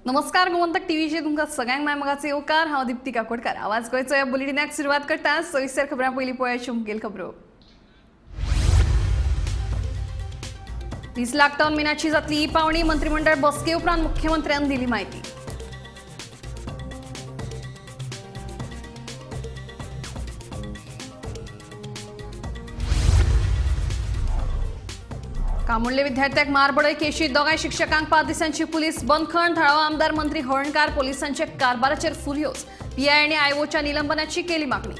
नमस्कार, गोमंतक टीव्हीचेर तुमकां सगळ्यांक माय मोगाचो येवकार. हांव दिप्ती काकोडकार. आवाज गोंयचो ह्या बुलेटिनाक सुरवात करता. सविस्तर खबरां पयलीं पळोवया मुखेल खबरो. 30 लाख टन मिनाची जातली ही पावणी. मंत्रिमंडळ बसके उपरांत मुख्यमंत्र्यान दिली माहिती. कामुर्ले विद्यार्थ्याक मारबडय केशीत दोगांय शिक्षकांक 5 दिसांची पुलीस बंदखण. थळावो आमदार मंत्री हळर्णकार पोलिसांच्या कारभाराचेर फुर्योज. पीआय आनी आयओच्या निलंबनाची केली मागणी.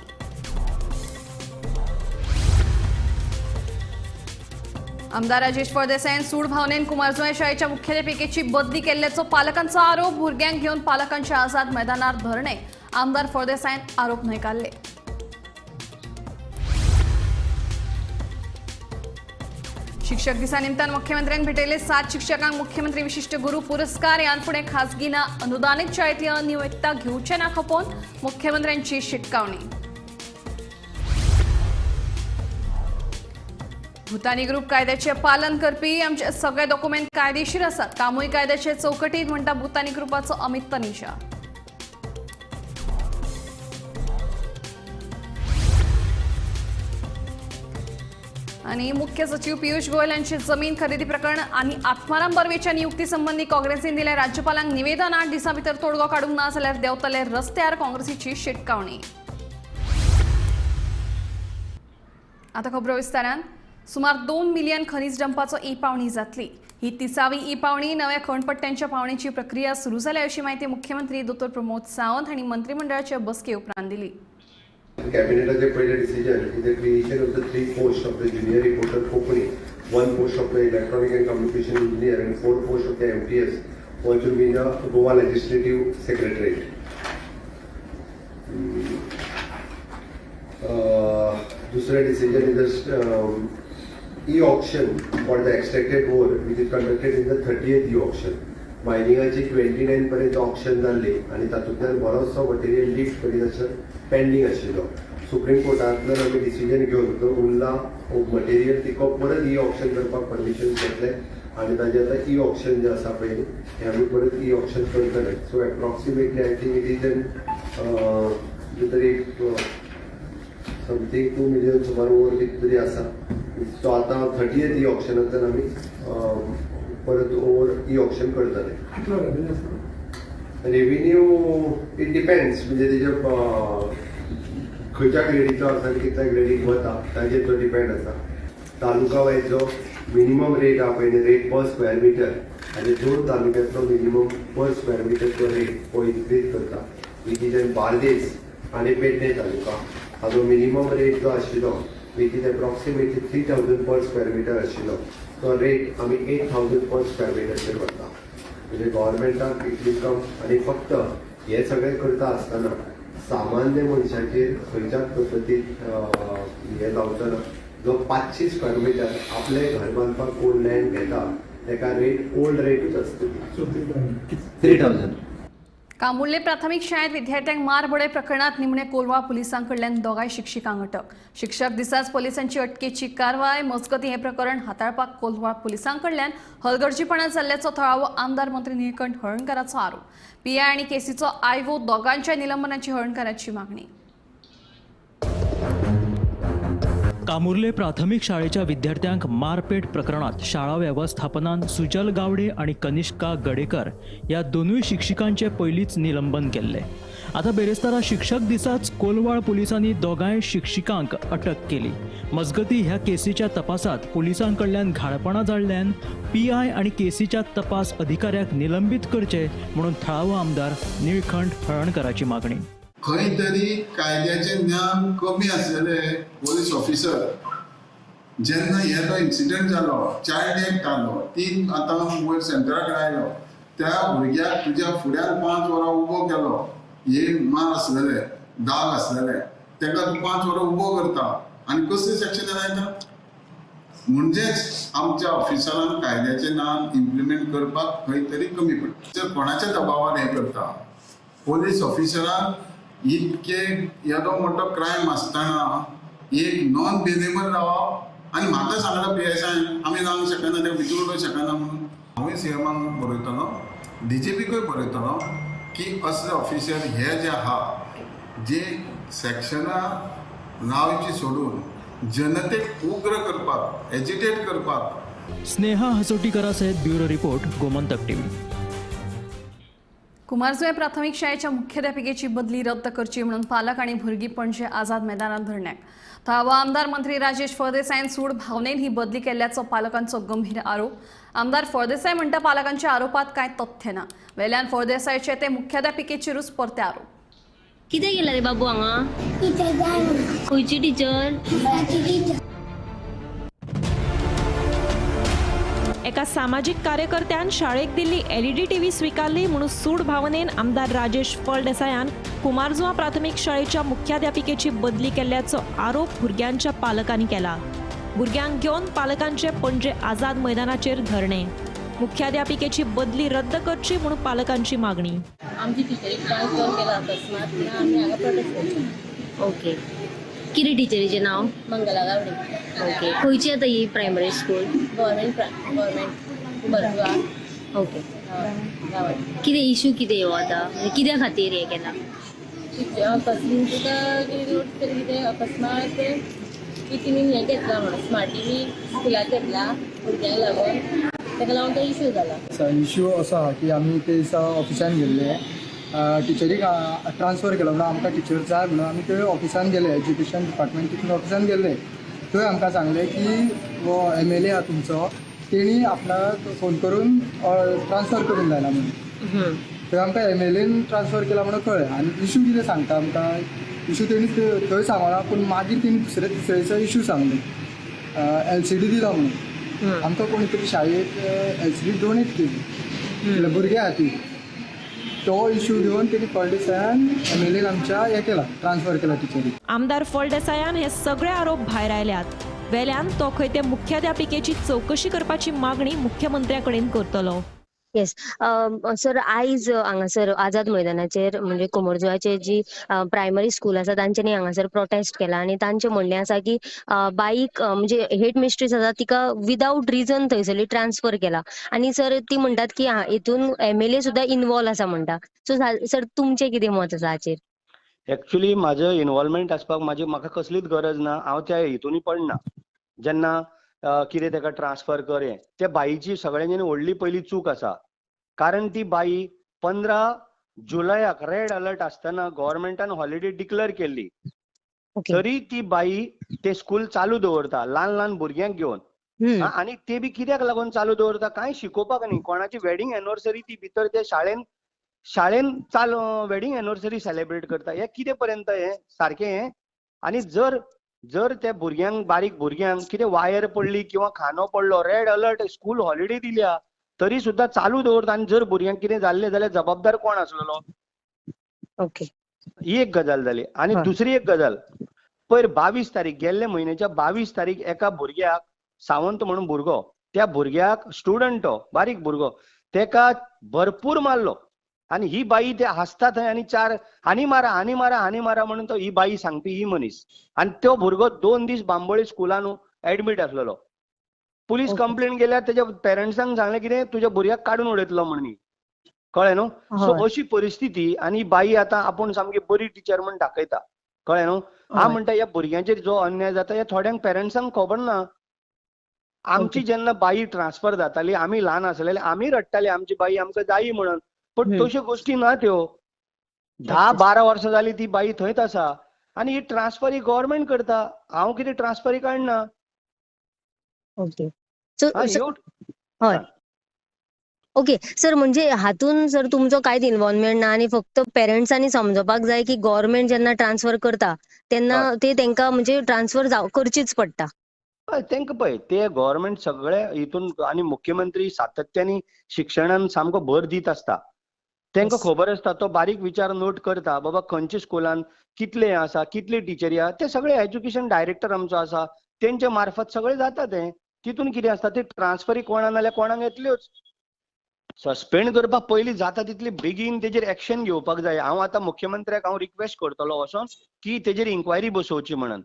आमदार राजेश फळदेसायान सूड भावनेन कुमारजुंवें शाळेच्या मुख्याध्यापिकेची बदली केल्ल्याचो पालकांचो आरोप. भुरग्यांक घेवन पालकांच्या आझाद मैदानार धरणे. आमदार फळदेसायान आरोप न्हयकारले. शिक्षक दिसा निमतान मुख्यमंत्र्यांनी भेटयले 7 शिक्षकांक मुख्यमंत्री विशिष्ट गुरू पुरस्कार. ह्यान फुडें खासगी ना अनुदानित शाळेंतली अनियमितता घेवचे ना खपोवन मुख्यमंत्र्यांची शिटकावणी. भूतानी ग्रुप कायद्याचे पालन करपी आमचे सगळे डॉक्युमेंट कायदेशीर आसात. कामूय कायद्याचे चौकटीत म्हणटा भूतानी ग्रुपाचो अमित तनिषा. आणि मुख्य सचिव पियुष गोयल यांची जमीन खरेदी प्रकरण आणि आत्माराम बर्वेच्या नियुक्ती संबंधी काँग्रेसीन दिले राज्यपालांक निवेदन. 8 दिसां भितर तोडगो काडूंक ना जाल्यार देंवतले रस्त्यार. काँग्रेसीची शिटकावणी. आता खबरो विस्तारान. सुमार 2 मिलियन खनीज डंपाचो ई पावणी जातली. ही 30वी ई पावणी. नव्या खणपट्ट्यांच्या पावणेची प्रक्रिया सुरू जाल्या अशी माहिती मुख्यमंत्री दोतोर प्रमोद सावंत हांणी मंत्रिमंडळाच्या बसके उपरांत दिली. कॅबिनेटाचे पयले decision is the creation of the 3 post of the junior reporter Konkani, 1 post of the electronic and communication engineer and 4 post of the MTS one should be in the Goa legislative secretariat. दुसरें decision is the e auction for the extracted ore which is conducted in the 30th e auction. मायनिंगाची 29 पर्यंत auction जाल्ली आनी तातूंतल्यान बरोचसो material lift करीत आसतना pending आशिल्लो. Supreme कोर्टांतल्यान आमी डिसिजन घेवन जो उरला मटेरियल तिको परत ई ऑक्शन करपाक परमिशन घेतलें आनी ताजें आतां ई ऑक्शन जें आसा पळय हें आमी परत ई ऑक्शन करतले. So approximately I think it is an तरी समथींग 2 मिलियन सुमार ओवर कितें तरी आसा. सो आतां 30th ई ऑक्शनांतल्यान आमी परत ओवर ई ऑक्शन करतले. रेव्हेन्यू it depends, म्हणजे तेजे खंयच्या ग्रेडीचो आसा आनी कितल्या ग्रेडीक वता ताजेर तो डिपेंड आसा. तालुका वायज जो मिनिमम रेट आहा पळय, रेट पर स्क्वेअर मिटर, आनी 2 तालुक्यांतलो मिनिमम पर स्क्वेअर मिटरचो रेट हो इन्क्रीज करता, which is in Bardez आनी पेडणे तालुका. हाजो मिनिमम रेट जो आशिल्लो which is approximately 3000 per square metre आशिल्लो, तो रेट आमी 8000 पर स्क्वेअर मिटरचेर व्हरता. म्हणजे गव्हर्मेंटाक इनकम. आनी फक्त हे सगळें करता आसतना सामान्य मनशाचेर खंयच्याच पद्दतीन हें जावचो ना. जो 500 स्क्वेअर मिटर आपलें घर बांदपाक कोण लँड घेता ताका रेट ओल्ड रेटूच आसतली 3000. कामुर्ले प्राथमिक शाळेत विद्यार्थ्यांक मारबडय प्रकरणात निमणे कोलवा पोलिसांकडल्यान दोगांय शिक्षिकांक अटक. शिक्षक दिसाच पोलिसांची अटकेची कारवाय. मजगतीं हें प्रकरण हाताळपाक कोलवा पोलिसांकडल्यान हलगर्जीपणा जाल्ल्याचो थळावो आमदार मंत्री निळकंठ हळर्णकाराचो आरोप. पीआय आनी केसीचो आयवो दोगांच्या निलंबनाची हळर्णकाराची मागणी. कामुर्ले प्राथमिक शाळेच्या विद्यार्थ्यांक मारपेट प्रकरणात शाळा व्यवस्थापनान सुजल गावडे आणि कनिष्का गडेकर या दोनूय शिक्षिकांचे पयलींच निलंबन केल्ले. आता बेरेस्तारा शिक्षक दिसाच कोलवाळ पोलिसांनी दोगांय शिक्षिकांक अटक केली. मजगती ह्या केसीच्या तपासात पोलिसांकडल्यान घाळपणां जाल्ल्यान पीआय आनी केसीच्या तपास अधिकाऱ्याक निलंबीत करचे म्हणून थळावो आमदार निळकंठ हळर्णकाराची मागणी. खंय तरी कायद्याचें ज्ञान कमी आसलेले पोलीस ऑफिसर जेन्ना हे तो इन्सिडंट जालो, चायल्ड एक्ट आलो, 3 आतां वयर सेंटरा कडेन आयलो, त्या भुरग्याक तुज्या फुड्यान 5 वरां उबो केलो, हे मार आसलेले दाग आसलेले ताका तूं 5 वरां उबो करता आनी कसलें सेक्शन लायता? म्हणजेच आमच्या ऑफिसरान कायद्याचें ज्ञान इम्प्लिमेंट करपाक खंय तरी कमी पडटा. कोणाच्या दबावान हें करता? पोलीस ऑफिसरान इतके येदो मोठो क्रायम आसतना एक नॉन बेलेबल रावप आनी म्हाका सांगला पी एस I आमी जावंक शकना, ते भितर उडोवंक शकना म्हणून. हांवूय सीएमाक बरयतलो डीजीपीकूय बरयतलो की असले ऑफिसर हे जे आहा जे सेक्शनां लावची सोडून जनतेक उग्र करपाक, एजिटेट करपाक. स्नेहा हसोटीकरा सहित ब्युरो रिपोर्ट, गोमंतक टीव्ही. कुमारजुंवें प्राथमिक शाळेच्या मुख्याध्यापिकेची बदली रद्द करची म्हणून पालक आणि भुरगीं पणजे आझाद मैदानात धरण्याक. थळावो आमदार मंत्री राजेश फळदेसायन सूड भावनेन ही बदली केल्ल्याचो पालकांचो गंभीर आरोप. आमदार फळदेसाय म्हणटा पालकांच्या आरोपात कांय तथ्य ना. वेल्यान फळदेसायचे ते मुख्याध्यापिकेचेरूच परते आरोप. कितें केलां रे बाबू हांगा? खंयची टिचर? एका सामाजीक कार्यकर्त्यान शाळेक दिल्ली एलईडी टीव्ही स्वीकारली म्हणून सूड भावनेन आमदार राजेश फळदेसायान कुमारजुआ प्राथमिक शाळेच्या मुख्याध्यापिकेची बदली केल्ल्याचो आरोप भुरग्यांच्या पालकांनी केला. भुरग्यांक घेवन पालकांचे पणजे आझाद मैदानाचेर धरणे. मुख्याध्यापिकेची बदली रद्द करची म्हणून पालकांची मागणी. आमची टिचरीक ट्रान्सफर केला अकस्मात म्हणून आमी हांगा प्रोटेस्ट करता. ओके, कितें टिचरीचें नांव? मंगला गावडे. ओके, खंयची आतां ही primary school? Government government Kumarjua. Okay, गांवात. कितें इशू कितें हो आतां, म्हणजे कित्या खातीर हें केलां? अकस्मात तुका कितें कितें अकस्मात की तिणी हें घेतला म्हणून स्मार्ट टीव्ही स्कुलाक घेतला भुरग्यांक लागून, ताका लागून तो इशू जाला. इश्यू असो आहा की आमी ते दिसा ऑफिसान गेल्ले, टिचरीक ट्रान्सफर केलो म्हणून आमकां टिचर जाय म्हणून आमी थंय ऑफिसान गेले, एज्युकेशन डिपार्टमेंट तितून ऑफिसान गेल्ले. थंय आमकां सांगलें की हो एमएलए आहा तुमचो, तेणी आपणाक फोन करून ट्रान्सफर करून लायला म्हणून. थंय आमकां एमएलएन ट्रान्सफर केला म्हणून कळ्ळें. आनी इशू कितें सांगता आमकां, इशू तेणी थंय सांगना, पूण मागीर तेणी दुसरे तिसरे दिसा इशू सांगले, एलसीडी दिला म्हणून. आमकां कोणी तरी शाळेक एलसीडी डोनेट केली म्हणल्यार भुरग्यां खातीर. तो इशू घेवन तेणी फळदेसायान एमएलएन आमच्या हें केला, ट्रान्सफर केला टिचरीक. आमदार फळदेसायान हे सगळे आरोप भायरायल्यात. वेल्यान तो खंय ते मुख्याध्यापिकेची चवकशी करपाची मागणी मुख्यमंत्र्या कडेन करतलो. येस सर, आयज हांगासर आझाद मैदानाचेर म्हणजे कुमारजुवाचे जी प्रायमरी स्कूल आसा तांच्यांनी हांगासर प्रोटेस्ट केला आनी तांचें म्हणणें आसा की बाईक म्हणजे हेड मिस्ट्रीस आसा तिका विदाउट रिजन थंयसरली ट्रान्सफर केला आनी सर ती म्हणटात की हितून एमएलए सुद्दां इनवॉल्व आसा म्हणटा. सो सर तुमचें कितें मत आसा हाचेर? एक्चुअली म्हाजें इनवॉल्वमेंट आसपाक म्हाका कसलीच गरज ना. हांव त्या हितूनय पडना. जेन्ना कितें ताका ट्रान्सफर कर हें त्या बाईची सगळ्यांनी व्हडली पयली चूक आसा, कारण ती बाई 15 जुलयाक रेड अलर्ट आसतना गव्हर्मेंटान हॉलिडे डिक्लेअर केल्ली, तरी ती बाई ते स्कूल चालू दवरता ल्हान ल्हान भुरग्यांक घेवन. आनी ते बी कित्याक लागून चालू दवरता, कांय शिकोवपाक न्ही. कोणाची वेडिंग एनिवर्सरी ती भितर ते शाळेन चालू वेडिंग एनिवर्सरी सेलिब्रेट करता. हे कितें पर्यंत हें सारकें हें? आनी जर जर त्या भुरग्यांक, बारीक भुरग्यांक कितें वायर पडली किंवा खांदो पडलो, रेड अलर्ट स्कूल हॉलिडे दिल्या तरी सुद्दां चालू दवरता, आनी जर भुरग्यांक कितें जाल्लें जाल्यार जबाबदार कोण आसलेलो? ओके, ही एक गजाल जाली. आनी दुसरी एक गजाल, पयर 22 तारीख, गेल्ले म्हयन्याच्या 22 तारीख एका भुरग्याक, सावंत म्हणून भुरगो, त्या भुरग्याक, स्टुडंट तो बारीक भुरगो, तेका भरपूर मारलो. आनी ही बाई ते हांसता थंय आनी चार आनी मारा आनी मारा आनी मारा म्हणून तो ही बाई सांगपी ही मनीस. आनी तो भुरगो 2 दीस बांबोळी स्कुलान एडमीट आसलेलो. पुलीस कंप्लेन केल्यार तेज्या पेरंट्सांक सांगलें कितें, तुज्या भुरग्याक काडून उडयतलो म्हणून. कळ्ळें न्हू? सो अशी परिस्थिती. आनी बाई आतां आपूण सामकी बरी टिचर म्हण दाखयता. कळ्ळें न्हू? हांव म्हणटा ह्या भुरग्यांचेर जो अन्याय जाता ह्या थोड्यांक पेरंट्सांक खबर ना. आमची जेन्ना बाई ट्रान्सफर जाताली, आमी ल्हान आसलेले, आमी रडटाले आमची बाई आमकां जायी म्हणून. पण तश्यो गोश्टी ना त्यो. 10-12 वर्सां जाली ती बाई थंयच आसा आनी ही ट्रान्सफरी गव्हर्मेंट करता. हांव कितें ट्रान्सफरी काडना. ओके, हय, ओके सर, म्हणजे हातून सर तुमचो कांयच इनवॉल्वमेंट ना आनी फक्त पेरंट्सांनी समजपाक जाय की गव्हर्मेंट जेन्ना ट्रान्सफर करता तेन्ना ते तेंका म्हणजे ट्रान्सफर करचीच पडटा. तांकां पळय ते गव्हर्मेंट सगळे हितून आनी मुख्यमंत्री सातत्यानी शिक्षणान सामको भर दीत आसता. तांकां खबर आसता, तो बारीक विचार नोट करता, बाबा खंयच्या स्कुलान कितले आसा, कितले टिचरी आसा, ते सगळे एज्युकेशन डायरेक्टर आमचो आसा तेंच्या मार्फत सगळे जाता. ते तितून कितें आसता, ते ट्रान्सफरी कोणा नाल्यार कोणाक येतल्योच. सस्पेंड करपाक पयलीं जाता तितली बेगीन तेजेर एक्शन घेवपाक जाय. हांव आतां मुख्यमंत्र्याक हांव रिक्वेस्ट करतलो वचोन की तेजेर इन्क्वायरी बसोवची म्हणून.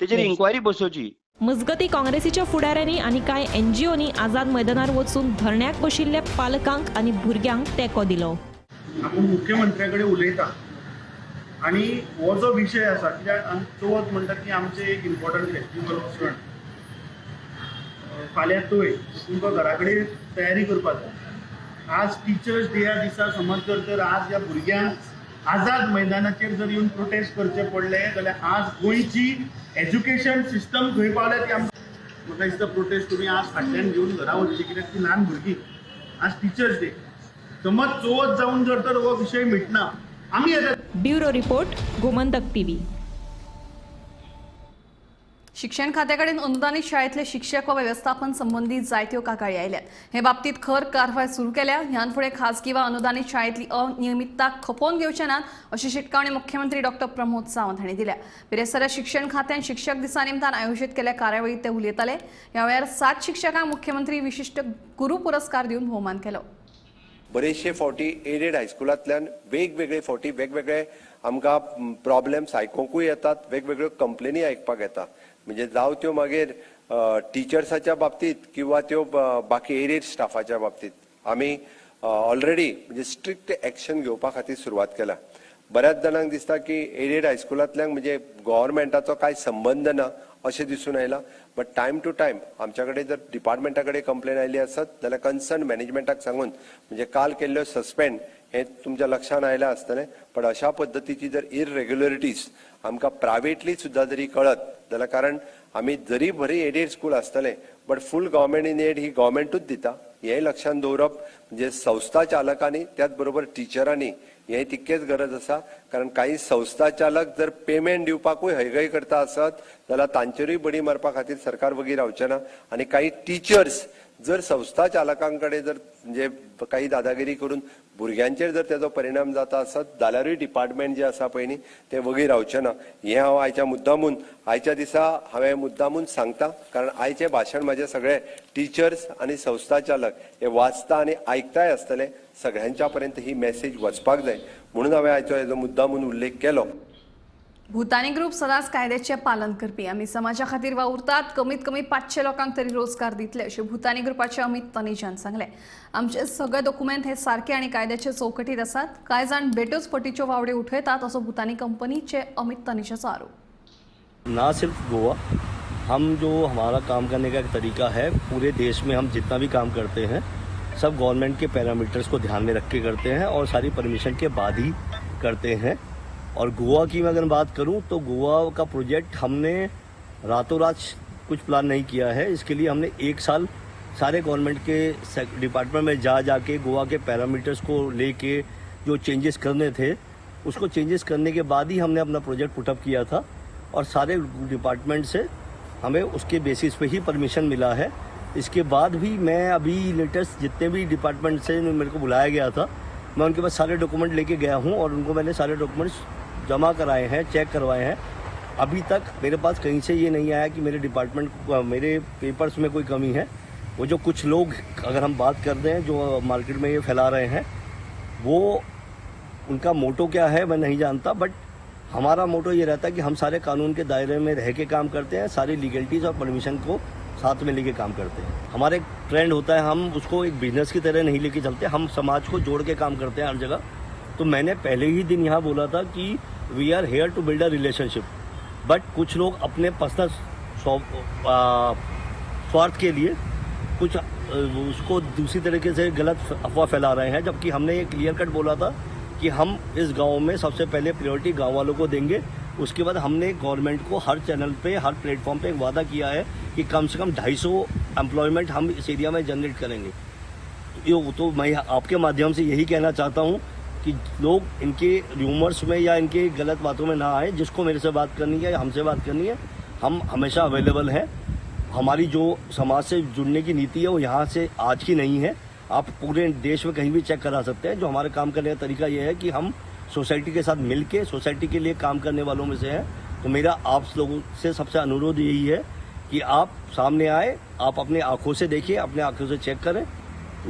तेजेर इन्क्वायरी बसोवची. मजगतीं काँग्रेसीच्या फुडाऱ्यांनी आनी कांय एनजीओनी आझाद मैदानार वचून धरण्याक बशिल्ल्या पालकांक आनी भुरग्यांक तेंको दिलो. आपूण मुख्यमंत्र्या कडेन उलयता आनी हो जो विशय आसा, कित्याक चवथ म्हणटा ती आमचें एक इम्पॉर्टंट फेस्टिवल, सण. फाल्यां तोय तुमकां घरा कडेन तयारी करपाक जाय. आज टिचर्स डेया दिसा समज जर तर आज ह्या भुरग्यांक आझाद मैदानाचेर जर येवन प्रोटेस्ट करचे पडले जाल्यार आज गोंयची एज्युकेशन सिस्टम खंय पावल्या ती आमकां. म्हाका दिसता प्रोटेस्ट तुमी आज फाटल्यान घेवन घरा वचची, कित्याक ती ल्हान भुरगीं. आज टिचर्स डे, समज चवथ जावन जर तर हो विशय मिटना आमी येतात. Bureau report, Gomantak TV. शिक्षण खात्याकडेन अनुदानित शाळेतले शिक्षक वा व्यवस्थापन संबंधी जायत्यो कागाळी आयल्यात. हे बाबतीत खर कारवाय सुरू केल्या. ह्यान फुडें खासगी वा अनुदानित शाळेतली अनियमितता खपोवन घेवचे नात अशी शिटकावणी मुख्यमंत्री डॉक्टर प्रमोद सावंत हांणी दिल्या. बिरेस्तारा शिक्षण खात्यान शिक्षक दिसा निमतान आयोजीत केल्ल्या कार्यावळीत ते उलयताले. ह्या वेळार 7 शिक्षकांक मुख्यमंत्री विशिश्ट गुरू पुरस्कार दिवन भोवमान केलो. बरेचशे फावटी एडेड हायस्कुलांतल्यान वेगवेगळे फावटी वेगवेगळे आमकां प्रॉब्लेम्स आयकुंकूय येतात, वेगवेगळ्यो कंप्लेनी आयकपाक येता. म्हणजे जावं त्यो मागीर टिचर्साच्या बाबतीत किंवा त्यो बाकी एडेड स्टाफाच्या बाबतीत आमी ऑलरेडी म्हणजे स्ट्रिक्ट एक्शन घेवपा खातीर सुरवात केल्या. बऱ्याच जाणांक दिसता की एडेड हायस्कुलांतल्यान म्हणजे गव्हर्मेंटाचो कांय संबंद ना अशें दिसून आयलां. बट टायम टू टायम आमच्या कडेन जर डिपार्टमेंटा कडेन कंप्लेन आयली आसत जाल्यार कन्सर्न मॅनेजमेंटाक सांगून म्हणजे काल केल्ल्यो सस्पेंड हें तुमच्या लक्षान आयलां आसतलें. पण अशा पद्दतीची जर इररेग्युलरिटीज आमकां प्रायवेटली सुद्दां जरी कळत जाल्यार, कारण आमी जरी बरी एडेड स्कूल आसतलें but full government in aid ही गव्हर्मेंटूच दिता, हें लक्षान दवरप म्हणजे संस्था चालकांनी त्याच बरोबर टिचरांनी हें तितकेच गरज आसा. कारण काही संस्था चालक जर पेमेंट दिवपाकूय हयगय करता आसत जाल्यार तांचेरूय बडी मारपा खातीर सरकार वगी रावचें ना. आनी काही टिचर्स जर संस्था चालकां कडेन जर म्हणजे काही दादागिरी करून भुरग्यांचेर जर तेजो परिणाम जाता आसत जाल्यारूय डिपार्टमेंट जें आसा पळय न्ही तें वगी रावचें ना. हें हांव आयच्या मुद्दामून आयच्या दिसा हांवें मुद्दामून सांगता, कारण आयचें भाशण म्हाजें सगळे टिचर्स आनी संस्था चालक हे वाचता आनी आयकताय आसतले, सगळ्यांच्या पर्यंत ही मॅसेज वचपाक जाय म्हणून हांवें आयचो हेजो मुद्दामून उल्लेख केलो. भूतानी ग्रुप सदांच कायद्याचें पालन करपी, आमी समाजा खातीर वावुरतात, कमीत कमी 500 लोकांक तरी रोजगार दितले अशें भूतानी ग्रुपाचे अमित तनेजान सांगलें. आमचे सगळे डॉक्युमेंट हे सारके आनी कायद्याचे चौकटीत आसात. कांय जाण बेटोच फटीच्यो वावड्यो उठयतात असो भूतानी कंपनीचे अमित तनेजाचो आरोप. ना सिर्फ गोवा, हम जो हमारा काम करने का एक तरीका है, पूरे देश में हम जितना भी काम करते हैं सब गवर्नमेंट के पैरामीटर्स को ध्यान में रख के करते हैं और सारी परमिशन के बाद ही करते हैं. और गोवा की मैं अगर बात करूं तो गोवा का प्रोजेक्ट हमने रातों रात कुछ प्लान नहीं किया है. इसके लिए हमने 1 साल सारे गवर्नमेंट के डिपार्टमेंट में जा जाके गोवा के पैरामीटर्स को लेके जो चेंजेस करने थे उसको चेंजेस करने के बाद ही हमने अपना प्रोजेक्ट पुटअप किया था और सारे डिपार्टमेंट से हमें उसके बेसिस पे ही परमिशन मिला है. इसके बाद भी मैं अभी लेटेस्ट जितने भी डिपार्टमेंट से मेरे को बुलाया गया था मैं उनके पास सारे डॉक्यूमेंट लेके गया हूँ और उनको मैंने सारे डॉक्यूमेंट्स जमा कराए हैं, चेक करवाए हैं. अभी तक मेरे पास कहीं से ये नहीं आया कि मेरे डिपार्टमेंट मेरे पेपर्स में कोई कमी है. वो जो कुछ लोग अगर हम बात कर रहे हैं जो मार्केट में ये फैला रहे हैं वो उनका मोटो क्या है मैं नहीं जानता, बट हमारा मोटो ये रहता है कि हम सारे कानून के दायरे में रह के काम करते हैं, सारी लीगलिटीज़ और परमिशन को साथ में लेके काम करते हैं. हमारे ट्रेंड होता है, हम उसको एक बिजनेस की तरह नहीं लेके चलते, हम समाज को जोड़ के काम करते हैं हर जगह. तो मैंने पहले ही दिन यहाँ बोला था कि we are here to build a relationship, but कुछ लोग अपने पर्सनल स्वार्थ के लिए कुछ उसको दूसरी तरीके से गलत अफवाह फैला रहे हैं, जबकि हमने ये क्लियर कट बोला था कि हम इस गांव में सबसे पहले प्रायोरिटी गांव वालों को देंगे. उसके बाद हमने गवर्नमेंट को हर चैनल पे हर प्लेटफॉर्म पे एक वादा किया है कि कम से कम 250 एम्प्लॉयमेंट हम इस एरिया में जनरेट करेंगे. तो मैं आपके माध्यम से यही कहना चाहता हूँ कि लोग इनके रूमर्स में या इनके गलत बातों में ना आए. जिसको मेरे से बात करनी है या हमसे बात करनी है, हम हमेशा अवेलेबल हैं. हमारी जो समाज से जुड़ने की नीति है वो यहाँ से आज की नहीं है, आप पूरे देश में कहीं भी चेक करा सकते हैं. जो हमारे काम करने का तरीका ये है कि हम सोसाइटी के साथ मिल के सोसाइटी के लिए काम करने वालों में से हैं. तो मेरा आप लोगों से सबसे अनुरोध यही है कि आप सामने आए, आप अपने आँखों से देखिए, अपने आँखों से चेक करें,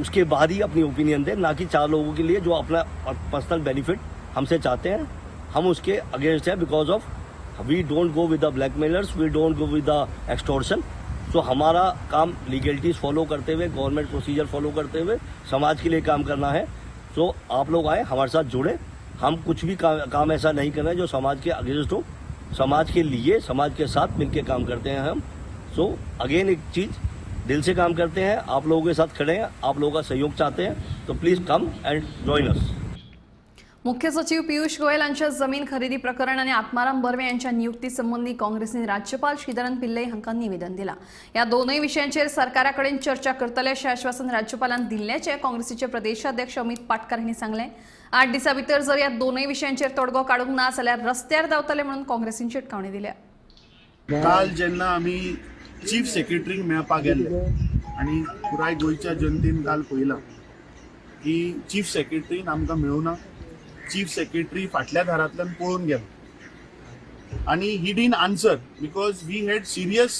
उसके बाद ही अपनी ओपिनियन दें, ना कि 4 लोगों के लिए जो अपना पर्सनल बेनिफिट हमसे चाहते हैं. हम उसके अगेंस्ट हैं because of We don't go with the blackmailers, we don't go with the extortion. So हमारा काम लीगलिटीज फॉलो करते हुए, गवर्नमेंट प्रोसीजर फॉलो करते हुए समाज के लिए काम करना है। सो आप लोग आए, हमारे साथ जुड़े। हम कुछ भी काम ऐसा नहीं कर रहे हैं जो समाज के अगेंस्ट हो। समाज के लिए, समाज के साथ मिलके काम करते हैं हम। सो अगेन एक चीज़, दिल से काम करते हैं, आप लोगों के साथ खड़े हैं, आप लोगों का सहयोग चाहते हैं, तो please come and join us. मुख्य सचिव पियुष गोयल यांच्या जमीन खरेदी प्रकरण आणि आत्माराम बर्वे यांच्या नियुक्ती संबंधी काँग्रेसीन राज्यपाल श्रीधरन पिल्लई हांकां निवेदन दिला। ह्या दोनूय विशयांचेर सरकारा कडेन चर्चा करतले अशें आश्वासन राज्यपालान दिल्ल्याचें काँग्रेसीचे प्रदेशाध्यक्ष अमित पाटकर हांणी सांगलें। 8 दिसां भितर जर ह्या दोनूय विशयांचेर तोडगो काडूंक ना जाल्यार रस्त्यार धांवतले म्हणून काँग्रेसीन शिटकावणी दिल्या। काल जेन्ना आमी चीफ सेक्रेटरीक मेळपाक गेल्ले आनी पुराय गोंयच्या जनतेन काल पळयलां की चीफ सेक्रेटरीन आमकां मेळूना, चीफ सेक्रेटरी फाटल्या दारांतल्यान पळून गेलो आनी he didn't answer because we had serious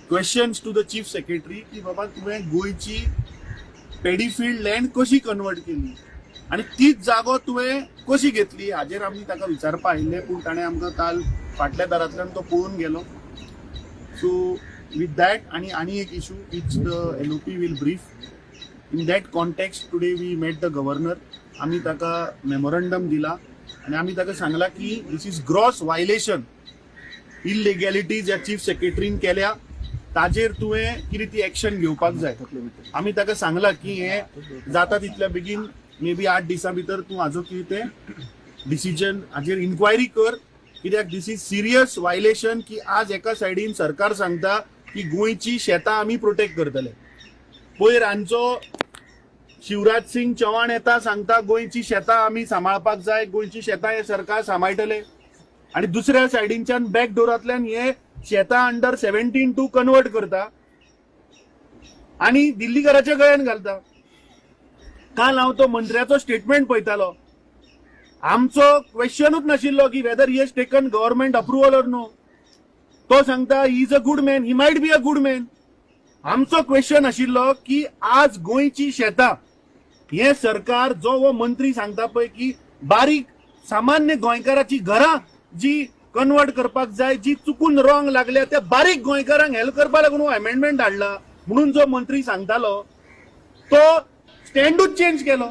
questions to the chief secretary की बाबा तुवें गोंयची पेडीफिल्ड लँड कशी कन्वर्ट केली आनी तीच जागो तुवें कशी घेतली हाजेर आमी ताका विचारपा आयिल्ले, पूण ताणें आमकां काल फाटल्या दारांतल्यान तो पळून गेलो। सो विथ that आनी आनी एक issue which the LOP will brief in that context today we met the governor. आमी ताका मेमोरंडम दिला आनी आमी ताका सांगला की this is gross violation, illegalities ज्या चीफ सेक्रेटरीन केल्या ताजेर तुवें कितें ती एक्शन घेवपाक जाय। आमी ताका सांगला की हें जाता तितल्या बेगीन मे बी 8 दिसां भितर तूं हाजो कितें तें डिसिजन हाजेर इन्क्वायरी कर, कित्याक this is serious violation की आज एका सायडीन सरकार सांगता की गोंयची शेतां आमी प्रोटेक्ट करतले, पयर हांचो शिवराज सिंग चौहान येता सांगता गोंयची शेतां आमी सांबाळपाक जाय, गोंयची शेतां हे सरकार सांबाळटले, आनी दुसऱ्या सायडीनच्यान बॅक डोरांतल्यान हे शेतां अंडर 17(2) कन्वर्ट करता आनी दिल्लीकाराच्या गळ्यान घालता। काल हांव तो मंत्र्याचो स्टेटमेंट पळयतालो, आमचो क्वेश्चनूच नाशिल्लो की whether he has taken government approval or no. तो सांगता he is a good man, he might be a good man. आमचो क्वेश्चन आशिल्लो की आज गोंयची शेतां हे सरकार जो हो मंत्री सांगता पळय की बारीक सामान्य गोंयकाराची घरां जी कन्वर्ट करपाक जाय, जी चुकून रॉंग लागल्या त्या बारीक गोंयकारांक हेल्प करपाक लागून हो अमेंडमेंट हाडला म्हणून जो मंत्री सांगतालो तो स्टँडूच चेंज केलो।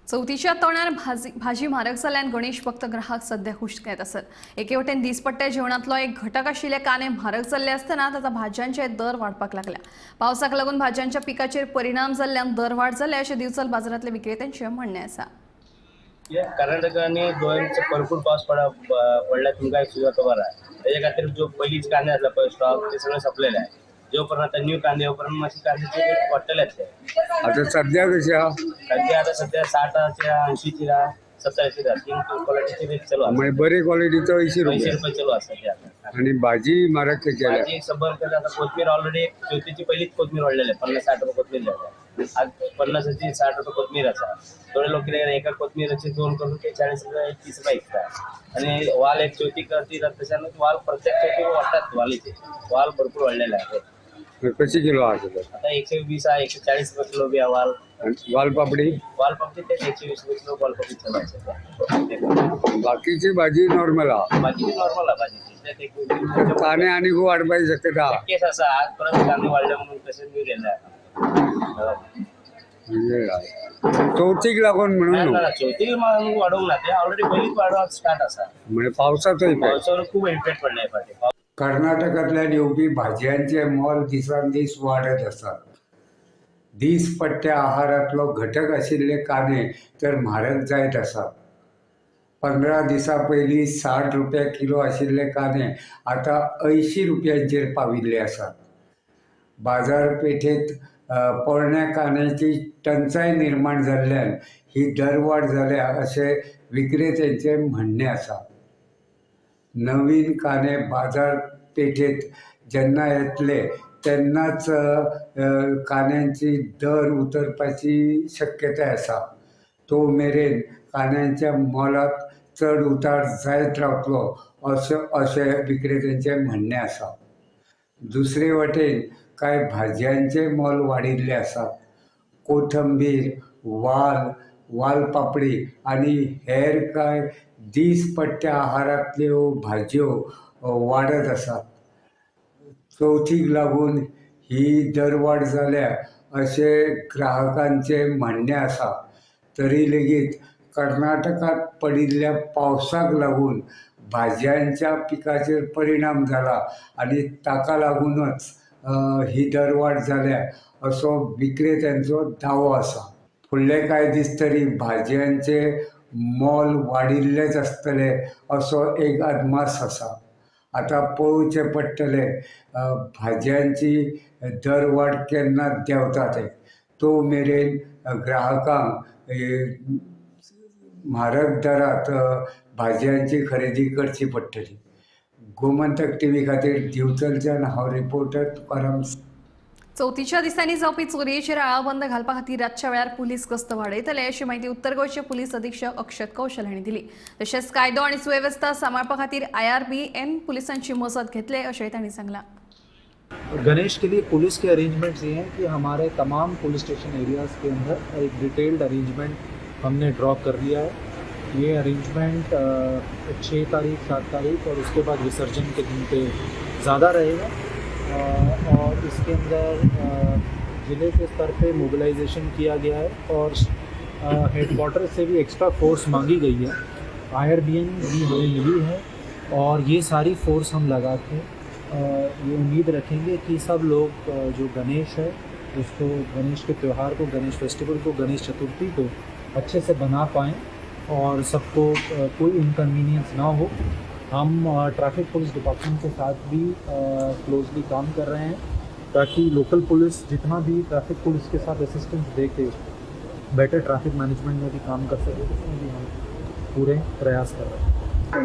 चवथीच्या तोंडार भाजी म्हारग जाल्ल्यान गणेश भक्त ग्राहक सध्या हुस्क्यात आसत। एके वटेन दिसपट्ट्या जेवणांतलो एक घटक आशिल्ले कांदे म्हारग जाल्ले आसतना आतां भाजयांचे दर वाडपाक लागल्या। पावसाक लागून भाजयांच्या पिकाचेर परिणाम जाल्ल्यान दर वाड जाल्या अशें दिवचल बाजारांतल्या विक्रेत्यांचें म्हणणें आसा। कर्नाटक आनी गोंयांत भरपूर पावस पडला तुमकां सुद्दां खबर आहा। तेजे खातीर जो पयलींच कांदे आसले पळय स्टॉक ते सगळे सोंपलेले आहा। जो पर्यंत आता न्यू कांदे येवपर्यंत मातशे कांद्याचे रेट वाडटलेच ते। आता सध्या कशी आहा? सध्या आता सध्या 60 80 70 तीन क्वालिटीचे रेट चालू आसा। म्हणजे बरी क्वालिटीचो 80 रुपये 80 रुपये चालू आसा सध्या आता। आणि भाजी म्हारग कशी जाल्या? भाजी 100 रुपये आता कोथमीर ऑलरेडी चवथीची पहिलीच कोथमीर वाडलेली 50-60 रुपये कोथमीर जाल्या। आज 50 60 रुपये कोथमीर आसा। थोडे लोक कितें एका कोथमीराचे 2 करून ते 40 रुपये 30 रुपये विकता। आणि वाल एक चवथी करती तशान वाल प्रत्येक चवथी वाडटात, वालीचे वाल भरपूर वाडलेले आहे। कशी किलो आसा? आता 120 आहे, 140 रुपये किलो बी वाल। वालपापडी? वालपापडी ते 120 रुपये किलो वालपापडी चालू आसा। बाकीची भाजी नॉर्मल आहा? बाकीची नॉर्मल आहा भाजी। कांदे आनी वाडपाची शक्यता आहा? केस आसा, आज परत कांदे वाडले म्हणून तशेंच गेले चवथीक लागून म्हणून चवथीक वाडोवंक ना, ते ऑलरेडी पयलींच वाडोवप स्टार्ट आसा। म्हणजे पावसाचो इफेक्ट, पावसाचो खूब इफेक्ट पडला हे फावटी। कर्नाटकांतल्यान येवपी भाजयांचे मोल दिसान दीस वाडत आसात। दीसपट्ट्या आहारांतलो घटक आशिल्ले कांदे तर म्हारग जायत आसात। 15 दिसां पयलीं 60 रुपया किलो आशिल्ले कांदे आतां 80 रुपयांचेर पाविल्ले आसात। बाजारपेठेंत पोरण्या कांद्याची टंचाय निर्माण जाल्ल्यान ही दरवाड जाल्या अशें विक्रेत्यांचें म्हणणें आसा। नवीन कांदे बाजारपेठेंत जेन्ना येतले तेन्नाच कांद्यांची दर उतरपाची शक्यताय आसा। तो मेरेन कांद्यांच्या मोलांत चड उतार जायत रावतलो अशें विक्रेत्यांचें म्हणणें आसा। दुसरे वटेन कांय भाजयांचें मोल वाडिल्लें आसा। कोथंबीर, वाल, वालपापडी आनी हेर कांय दीसपट्ट्या आहारांतल्यो भाजयो वाडत आसात. चवथीक लागून ही दरवाड जाल्या अशें ग्राहकांचें म्हणणें आसा. तरी लेगीत कर्नाटकांत पडिल्ल्या पावसाक लागून भाजयांच्या पिकाचेर परिणाम जाला आनी ताका लागूनच ही दरवाड जाल्या असो विक्रेत्यांचो दावो आसा. फुडले कांय दीस तरी भाजयांचे मोल वाडिल्लेच आसतले असो एक अदमास आसा. आतां पळोवचें पडटलें भाजयांची दरवाड केन्ना देंवता ते. तो मेरेन ग्राहकांक म्हारग दरांत भाजयांची खरेदी करची पडटली. गोमंतक टीव्ही खातीर दिवचलच्यान हांव रिपोर्टर तुकाराम. चवथीच्या दिसांनी जावपी चोरयेचेर आळाबंद घालपा खातीर रातच्या वेळार पुलीस गस्त वाडयतले अशी माहिती उत्तर गोंयचे पुलीस अधीक्षक अक्षत कौशल हांणी दिली. तशेंच कायदो आनी सुवेवस्था सांबाळपा खातीर IRBN पुलिसांची मजत घेतले अशेंय तांणी सांगलां. गणेश के लिए पुलिस के अरेंजमेंट्स ये हैं कि हमारे तमाम पुलिस स्टेशन एरियाज़ के अंदर एक डिटेल्ड अरेंजमेंट हमने ड्रॉ कर लिया है. ये अरेंजमेंट 6 तारीख, 7 तारीख और उसके बाद विसर्जन के दिन पे ज़्यादा रहेगा और इसके अंदर ज़िले के स्तर पे मोबिलाइजेशन किया गया है और हेडक्वार्टर से भी एक्स्ट्रा फोर्स मांगी गई है. IRBN भी हमें मिली है और ये सारी फोर्स हम लगा के ये उम्मीद रखेंगे कि सब लोग जो गणेश है उसको, गणेश के त्यौहार को, गणेश फेस्टिवल को, गणेश चतुर्थी को अच्छे से बना पाएँ और सबको कोई इनकन्वीनियंस ना हो. हम ट्रैफिक पुलिस डिपार्टमेंट के साथ भी क्लोजली काम कर रहे हैं ताकि लोकल पुलिस जितना भी ट्रैफिक पुलिस के साथ असिस्टेंस दे के बेटर ट्रैफिक मैनेजमेंट में भी काम कर सके, उसमें भी हम पूरे प्रयास कर रहे हैं.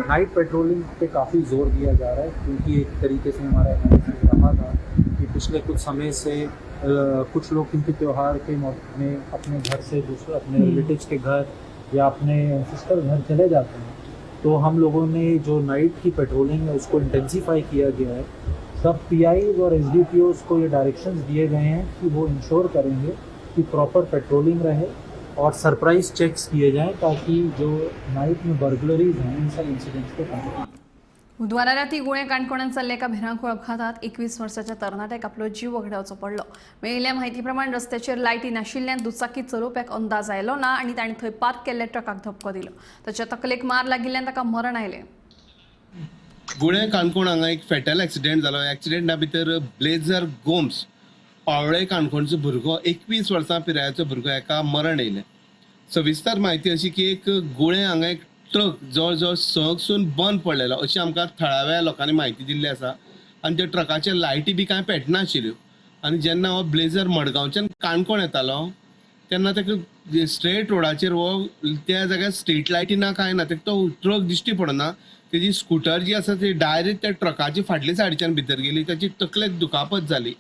नाइट पेट्रोलिंग पे काफ़ी जोर दिया जा रहा है क्योंकि एक तरीके से हमारा एनालिसिस रहा था कि पिछले कुछ समय से कुछ लोग क्योंकि त्यौहार के में अपने घर से दूसरे अपने रिलेटिव्स के घर या अपने एंसेस्टर घर चले जाते हैं, तो हम लोगों ने जो नाइट की पेट्रोलिंग है उसको इंटेंसीफाई किया गया है. सब PIs और SDPOs को ये डायरेक्शंस दिए गए हैं कि वो इंश्योर करेंगे कि प्रॉपर पेट्रोलिंग रहे और सरप्राइज चेक्स किए जाएं ताकि जो नाइट में बर्गलरीज हैं इन सब इंसिडेंट्स को कम. बुधवारा राती गुणे काणकोणांत जाल्ल्या एका भिरांकूळ अपघातात 21 वर्साच्या तरणाट्याक आपलो जीव वगडावचो पडलो. मेळिल्ल्या म्हायती प्रमाण रस्त्याचेर लायटी नाशिल्ल्यान दुचाकी चलोवप्याक अंदाज आयलो ना आनी ताणें थंय पार्क केल्ल्या ट्रकाक धपको दिलो. ताच्या तकलेक मार लागिल्ल्यान ताका मरण आयलें. गुणे काणकोण हांगा एक फेटल एक्सिडेंट जालो. एक्सिडेंटा भितर ब्लेझर गोम्स पावळे काणकोणचो भुरगो 21 वर्सां पिरायेचो भुरगो हेका मरण येयलें. सविस्तर म्हायती अशी की एक गुळे हांगा एक ट्रक जवळ जवळ 6 बंद पडलेलो अशी आमकां थळाव्या लोकांनी म्हायती दिल्ली आसा. आनी त्या ट्रकाचे लायटी बी कांय पेटनाशिल्ल्यो आनी जेन्ना हो ब्लेझर मडगांवच्यान काणकोण येतालो तेन्ना ताका स्ट्रेट रोडाचेर हो त्या जाग्यार स्ट्रीट लायटी ना कांय ना, ताका तो ट्रक दिश्टी पडना. तेजी स्कुटर जी आसा ती डायरेक्ट त्या ट्रकाची फाटल्या सायडीच्यान भितर गेली. ताची तकलेक दुखापत जाली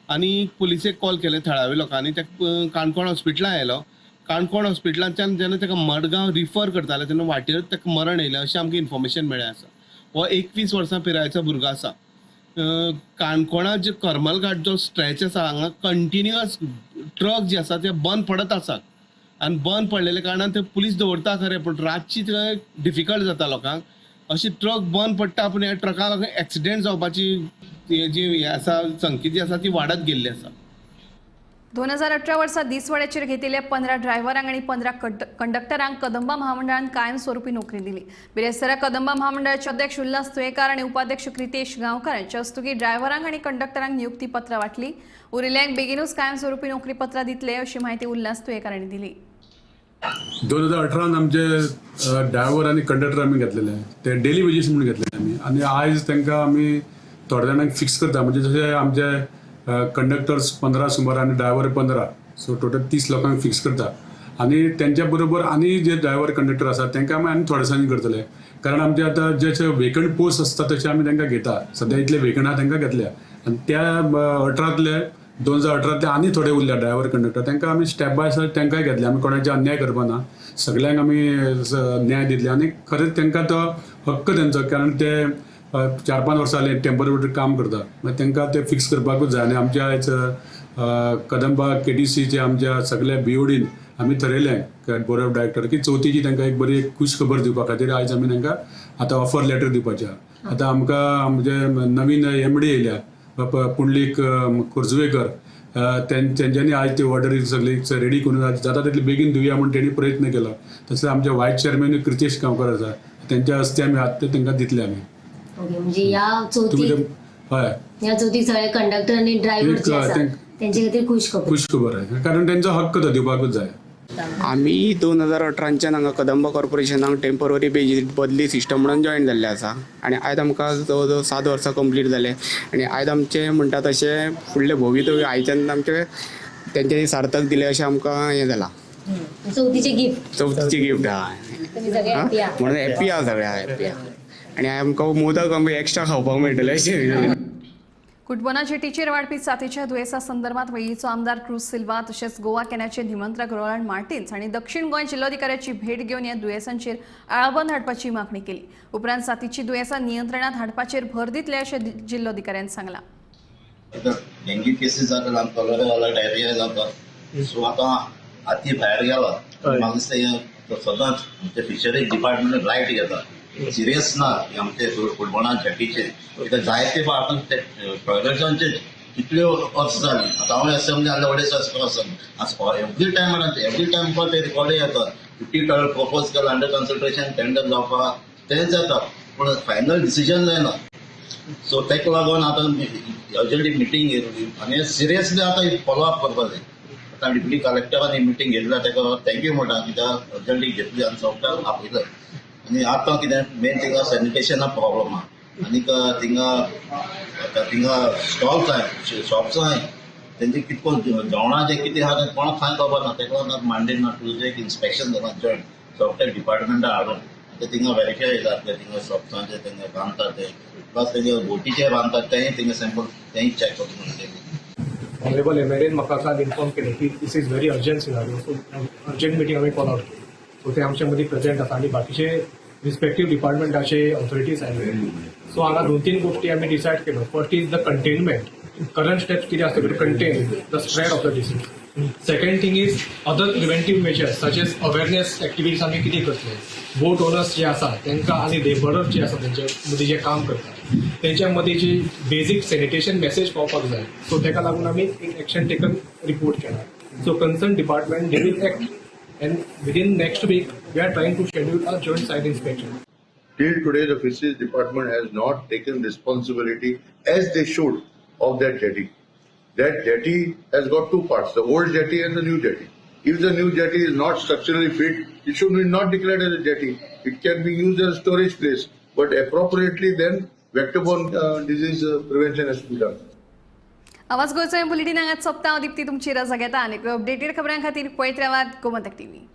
आनी पुलिसेक कॉल केले थळाव्या लोकांनी. ताका काणकोण हॉस्पिटलान आयलो. काणकोण हॉस्पिटलांतल्यान जेन्ना ताका मडगांव रिफर करताले तेन्ना वाटेर ताका मरण येयलें अशें आमकां इन्फॉर्मेशन मेळ्ळें आसा. हो 21 वर्सां पिरायेचो भुरगो आसा. काणकोणांत जे करमलघाट जो स्ट्रेच आसा हांगा कंटिन्युअस ट्रक जे आसा ते बंद पडत आसात आनी बंद पडलेल्या कारणान ते पुलीस दवरता खरें, पूण रातची थंय डिफिकल्ट जाता लोकांक. अशी ट्रक बंद पडटा पूण ह्या ट्रकाक एक्सिडेंट जावपाची जी आसा संख्या जी आसा ती वाडत गेल्ली आसा. 2018 वर्सा दिसवड्याचेर घेतिल्ल्या 15 ड्रायव्हरांक आनी 15 कंडक्टरांक कदंबा महामंडळान कायमस्वरूपी नोकरी दिली. बिरेस्तारा कदंबा महामंडळाचे अध्यक्ष उल्हास तुयेकार आनी उपाध्यक्ष क्रितेश गांवकार हांच्या हस्तुकीं ड्रायव्हरांक आनी कंडक्टरांक नियुक्तीपत्रां वांटली. उरिल्ल्यांक बेगीनूच कायमस्वरूपी नोकरीपत्रां दितले अशी म्हायती उल्हास तुयेकार हांणी दिली. 2018 आमचे ड्रायव्हर आनी कंडक्टर आमी घेतलेले, ते डेली वेजीस म्हणून घेतलेले आमी. आनी आयज तांकां आमी थोड्या जाणांक फिक्स करता, म्हणजे जशे आमचे कंडक्टर्स 15 सुमार आनी ड्रायव्हर 15, सो टोटल 30 लोकांक फिक्स करता. आनी तेंच्या बरोबर आनी जे ड्रायव्हर कंडक्टर आसा तांकां आमी आनी थोडे दिसांनी करतले, कारण आमचे आतां जशे वेकंट पोस्ट आसता तशे आमी तांकां घेता. सद्या इतले वेकंट आहा तांकां घेतल्या आनी त्या 2018तले आनी थोडे उरल्या ड्रायव्हर कंडक्टर, तांकां आमी स्टेप बाय स्टेप तांकांय घेतले. आमी कोणाचे अन्याय करपा ना, सगल्यांक आमी न्याय दितले आनी खरेंच तांकां तो हक्क तेंचो, कारण ते 4-5 वर्सां जालीं टेम्पररी काम करता, मागीर तांकां ते फिक्स करपाकूच जाय. आनी आमच्या आयज कदंबा KTCचे आमच्या सगल्या BODन आमी थरयलें बोर्ड ऑफ डायरेक्टर की चवथीची तांकां एक बरी एक खूश खबर दिवपा खातीर आयज आमी तांकां आतां ऑफर लेटर दिवपाचें आहा. आतां आमकां म्हणजे नवीन एमडी येयल्या पुंडलीक खोर्जुवेकर, तेंच्यांनी आयज ती ऑर्डर सगळी रेडी करून जाता तितली बेगीन दिवया म्हूण तेणी प्रयत्न केलो. तशें आमचे वायस चेअरमॅन क्रितेश गांवकर आसा, तेंच्या हस्ते आमी आतां तांकां दितले आमी. ओके, म्हणजे ह्या चवथीक, हय, ह्या चवथीक सगळे कंडक्टर आनी ड्रायव्हर जे आसा तेंचे खातीर खूश खबर, खूश खबर आहे, कारण तेंचो हक्क तो दिवपाकूच जाय. आमी 2018च्यान हांगा कदंबा कॉर्पोरेशनाक टेम्पररी बेजीस बदली सिस्टम म्हणून जॉयन जाल्ले आसा आनी आयज आमकां जवळ जवळ 7 वर्सां कंप्लीट जाले आनी आयज आमचें म्हणटा तशें फुडलें भवितव्य आयच्यान आमचें तेंच्यांनी सार्थक दिलें अशें आमकां हें जालां. चवथीचें गिफ्ट, चवथीचें गिफ्ट आहा म्हणून हॅप्पी आहा, सगळ्या हॅप्पी आहा आनी आमकां मोदक आमकां एक्स्ट्रा खावपाक मेळटलें अशें. कुटबना जेटीचेर वाडपी साथीच्या दुयेंसा संदर्भात वेळीचो आमदार क्रूज सिल्वा तशेंच गोवा कॅनाचे निमंत्रक रोलंड मार्टिन्स हांणी दक्षिण गोंय जिल्लोधिकाऱ्याची भेट घेवन ह्या दुयेंसांचेर आळाबंद हाडपाची मागणी केली. उपरांत साथीची दुयेंसां नियंत्रणात हाडपाचेर भर दितले अशें जिल्लोधिकाऱ्यान सांगलां. डेंग्यू केसीस जाता, कॉलरा जाला, डायरिया जाता, सो आतां हाती भायर गेला म्हाका दिसता सदांच आमच्या फिशरीज डिपार्टमेंट लायट घेता, सिरियस ना आमचे कुटबणा जेटीचे कित्याक जायते आतां ते टॉयलेट्सांचे कितल्यो अर्ज जाली. आतां हांव एसेंब्ली आसल्यार व्हडले आसता एवरी टायम एवरी टायम ते रिकॉर्ड येता 50 टॉयलेट प्रपोज केला अंडर कन्सल्टेशन टेंडर जावपाक तेंच जाता, पूण फायनल डिसिजन जायना. सो ताका लागून आतां अर्जंटली मिटींग घेतली आनी सिरियसली आतां फॉलोअप करपाक जाय. आतां डिप्युटी कलेक्टरान ही मिटींग घेतल्या ताका thank you म्हणटा, कित्याक अर्जंटली घेतली आनी सगळ्यांक आपयलें. आनी आतां कितें मेन थिंगा सॅनिटेशना प्रॉब्लम आहा आनीक थिंगा आतां थिंगा स्टॉल्स आहाय, शॉप्स आहाय, तेंचे कितको जेवणाचें कितें आहा तें कोणाक कांय खबर ना. तेका लागून मांडे ना तुजें एक इन्स्पेक्शन जालां जॉयंट सॉफ्टवेअर डिपार्टमेंटा हाडून आतां थिंगा वेरीफाय जातलें, थिंगा शॉप्सांचे थिंगा बांदतात ते प्लस तेंचे बोटीचे बांदतात तेंय थिंगा सॅम्पल तेंय चॅक करता म्हणून. ऑनरेबल एमएलएन म्हाका काल इन्फॉर्म केलें की this is very urgent scenario, so urgent meeting आमी कॉल आउट केली. सो ते आमचे मदीं प्रेझेंट आसा आनी बाकीचे रिस्पेक्टीव डिपार्टमेंटाचे ऑथॉरिटीज आयले. सो हांगा 2-3 गोश्टी आमी डिसायड केल्यो. First is the containment, current steps कितें आसता to contain the spread of the disease. Second thing is other preventive measures such as awareness activities आमी कितें करतले, बोट ओनर्स जे आसा तांकां आनी लेबरर्स जे आसा तेंचे मदीं जे काम करता तेंच्या मदीं जी बेजीक सॅनिटेशन मॅसेज पावपाक जाय. सो ताका लागून आमी एक एक्शन टेकन रिपोर्ट केला. So concern department they will act and within next week we are trying to schedule a joint site inspection. Till today the fisheries department has not taken responsibility as they should of that jetty. That jetty has got two parts, the old jetty and the new jetty. If the new jetty is not structurally fit, it should be not declared as a jetty. It can be used as a storage place, but appropriately then vector-borne disease prevention has to be done. आवाज गोंयचो bulletin हांगाच सोंपता. हांव दीप्ती तुमची रजा घेता आनी updated खबरां खातीर पळयत रावात गोमंतक टीव्ही.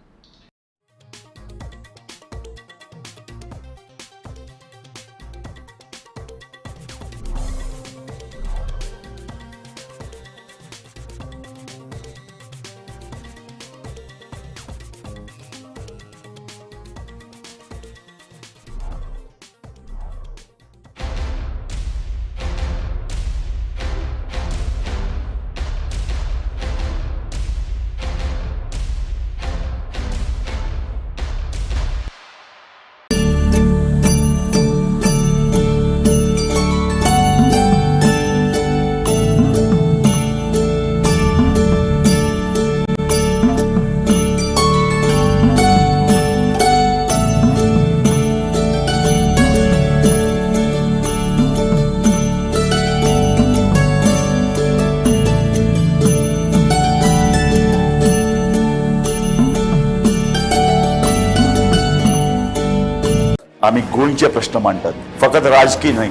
आमी गोंयचे प्रश्न मांडटात, फकत राजकीय न्हय,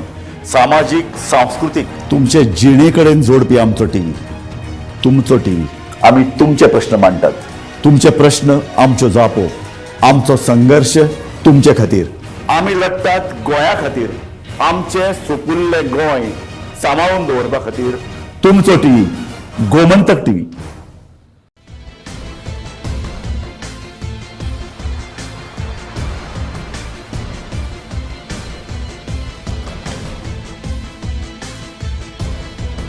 सामाजीक, सांस्कृतीक, तुमचे जिणे कडेन जोडपी आमचो टीव्ही, तुमचो टीव्ही. आमी तुमचे प्रश्न मांडटात, तुमचे प्रश्न आमच्यो जापो, आमचो संघर्श तुमचे खातीर. आमी लढटात गोंया खातीर, आमचें सुपुल्लें गोंय सांबाळून दवरपा खातीर. तुमचो टीव्ही, गोमंतक टीव्ही.